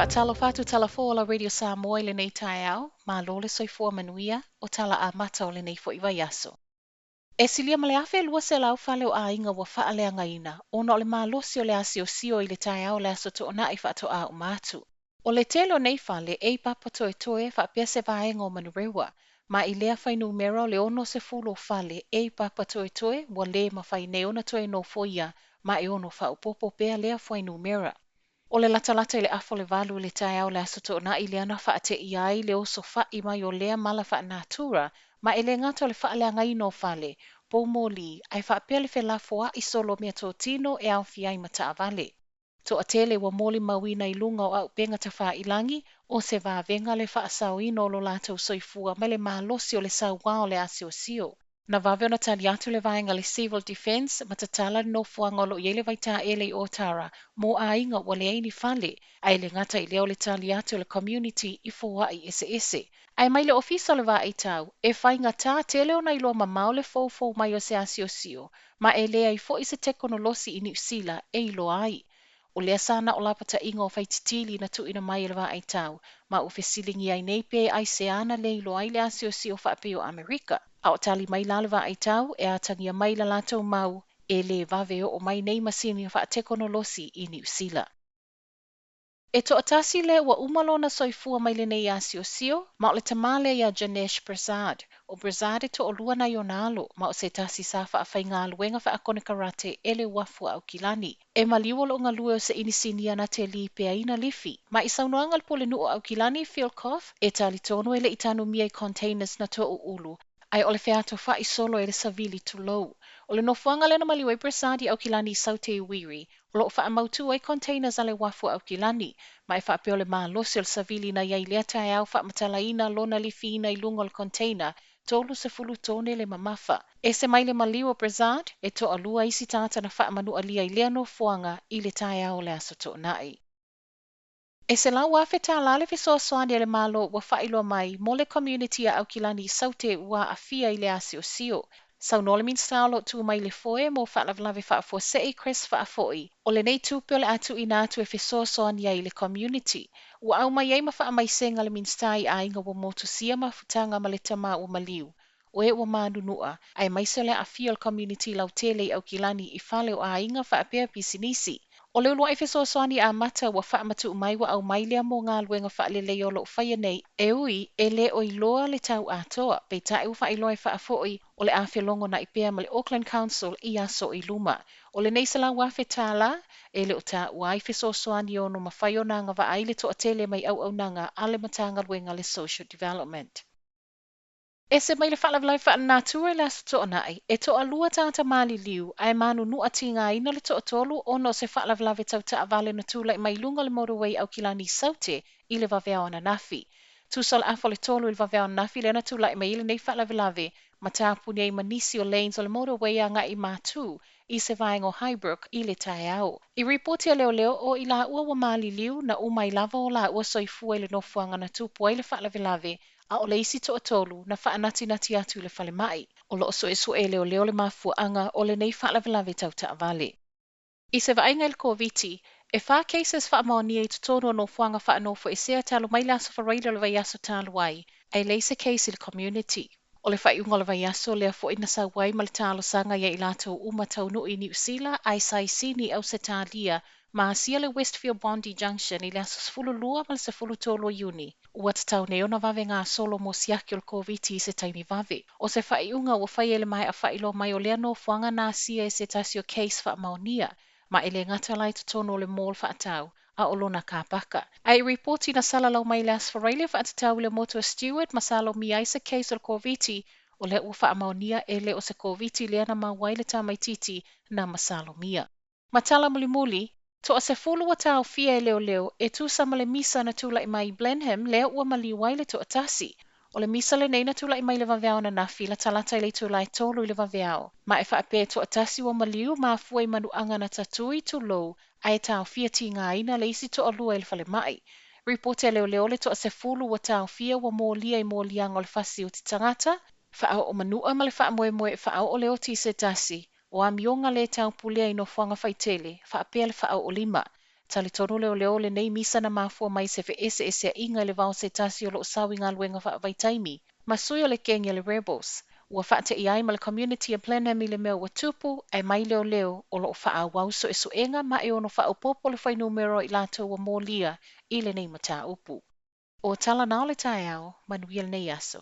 Faatalofa atu Talafoa la Radio Samoa i lenei taeao, malo le soifua manuia o tala amata o lenei foi vaiaso. E silia ma le 1,200 fale o aiga ua faaleagaina ona o le malosi o le asiosio i le taeao o le Aso Toonai faatoa uma atu. O le tele o nei fale e i Papatoetoe faapea se vaega o Manurewa, ma i lea fuainumera o le 60 o fale e i Papatoetoe ua le mafai nei ona toe nofoia ma e ono faaopoopo pea lea fuainumera. O le latalata i le 7:30 i le taeao o le Aso Toonai lea na faateia ai le osofa'i mai o lea mala faanatura, ma e le gata o le faaleagaina o fale, poumoli, ae faapea le felafoa'i solo o meatotino e aofia ai ma taavale. Toatele ua molimauina i luga o auupega tafailagi o se vavega le faasaoina o lo latou soifua mai le malosi o le sauā o le asiosio. Na vave ona tali atu le vaega le Civil Defence ma tatala le nofoaga o lo o i ai le vaitaele i Otara mo aiga ua leai ni fale, ae le gata i lea o le tali atu o le community i foai eseese. Ae mai le Ofisa o le Vaai Tau, e faigata tele ona iloa mamao le foufou mai o se asiosio, ma e leai foi se tekonolosi i Niu Sila e iloa ai. O lea sa na o lapataiga o faititili na tuuina mai e le Vaai Tau, ma ua fesiligia ai nei pe aisea na le iloa ai le asiosio faapei o Amerika. A o tali mai la le Vaai Tau e atagia mai la latou mau e le vave oo mai nei masini faatekonolosi i Niu Sila. E toatasi le ua uma lona soifua mai lenei asiosio, ma o le tama lea ia Janesh Brizard. O Brizard e toalua nai ona alo, ma o se tasi sa faafaigaluega faakonekarate e le uafu a Aukilani. E maliu o loo galue o se inisinia na te lipeaina lifi. Ma i saunoaga a le Pulenuu o Aukilani Phil Koff, e talitonu e le i tanumia i containers na toauulu, ae o le featofa'i solo e le savili tulou. O le nofoaga lea na maliu ai Brizard i Aukilani i Saute i Wiri, o loo faamautu ai containers a le uafu a Aukilani, ma e faapea o le malosi o le savili na i ai lea taeao faamatalaina lona lifiina i luga o le container 30 tone le mamafa. Ese mai le maliu o Brizard, e toalua isi tagata na faamanualia i lea nofoaga i le taeao o le Aso Toonai. E $100,000 le fesoasoani a le Malo ua faailoa mai mo le community a Aukilani i Saute ua aafia i le asiosio. Saunoa le Minisita o lo o tu mai le foe mo faalavelave faafuasei Chris Faafoi, o lenei tupe o le a tuuina atu e fesoasoani ai i le community. Ua aumai ai ma faamaisega le Minisita i aiga ua motusia mafutaga ma le tama ua maliu, o e ua manunua, aemaise o le aafia o le community lautele i Aukilani i fale o aiga faapea pisinisi. O le uluai fesoasoani amata ua faamatuu mai ua aumai lea mo galuega faalelei o loo faia nei, e ui e le o iloa le tau atoa, peitai ua faailoa e Faafoi o le a felogonai pea ma le Auckland Council i aso i luma. O lenei $100,000 e le o taua ai fesoasoani ono mafai ona agavaa ai le toatele mai auaunaga a le Matagaluega le Social Development. Ese mai le faalavelave faalenatura i le Aso Toonai, e toalua tagata maliliu ae manunua tigaina le toatolu ona o se faalavelave tau taavale na tulai mai i luga o le motorway Aukilani i Saute i le vaveao ananafi. Tusa o le 2:30 i le vaveao ananafi lea na tulai mai ai lenei faalavelave ma tapuni ai ma nisi o lanes o le motorway agai i Matu i se vaega o Highbrook i le taeao. I ripoti a leoleo o i laua ua maliliu na uma ai lava o laua soifua i le nofoaga na tupu ai le faalavelave, a o le isi toatolu na faanatinati atu i le falemai. O loo suesue e leoleo le mafuaaga o lenei faalavelave tau taavale. I se vaaiga i le Koviti, e 4 cases faamaonia i totonu o nofoaga faanofoesea talu mai le aso Faraile o le vaiaso talu ai, ae leai se case i le community. O le faaiuga o le vaiaso lea foi na sau ai ma le talosaga ia i latou uma taunuu i Niu Sila ae sa i Sini Ausetalia ma asia le Westfield Bondi Junction i le aso 12 ma le 13 o Iuni. Ua tatau nei ona vave gasolo mo siaki o le Koviti i se taimi vave. O se faaiuga ua faia i le maea faailoa mai o lea nofoaga na asia e se tasi o case faamaonia, ma e le gata la i totonu o le mall faatau, a o lona kapaka. Ae i ripoti na salalau mai le Aso Faraile faatatau i le motu o Stewart ma salomia ai se case o le Koviti, o lea ua faamaonia e le o se Koviti lea na maua ai le tamaititi na masalomia. Ma tala mulimuli, toa-10 ua taofia e leoleo e tusa ma le misa na tulai mai i Blenheim lea ua maliu ai le toatasi. O le misa lenei na tulai mai le vaveao ananafi latalata i le itula e 3 i le vaveao. Ma e faapea e toatasi ua maliu mafua i manuaga na tatui tulou ae taofia tigaina le isi toalua i le falemai. Ripoti a leoleo le toa-10 ua taofia ua molia i moliaga o le fasi oti tagata, faaoo manua ma le faamoemoe e faaoo le oti i se tasi, o amioga le taupulea i nofoaga faitele, faapea le faaoo lima. Talitonu leoleo o lenei misa na mafua mai se feeseeseaiga i le va o se tasi o lo o sau i galuega faavaitaimi ma sui o le kegi a le Rebels, ua faateia ai ma le community a Blenheim i le mea ua tupu, ae mai leoleo o lo o faaauau suesuega ma e ono faaopoopo le fuainumera o i latou ua molia i lenei mataupu. O tala na o le taeao, manuia lenei aso.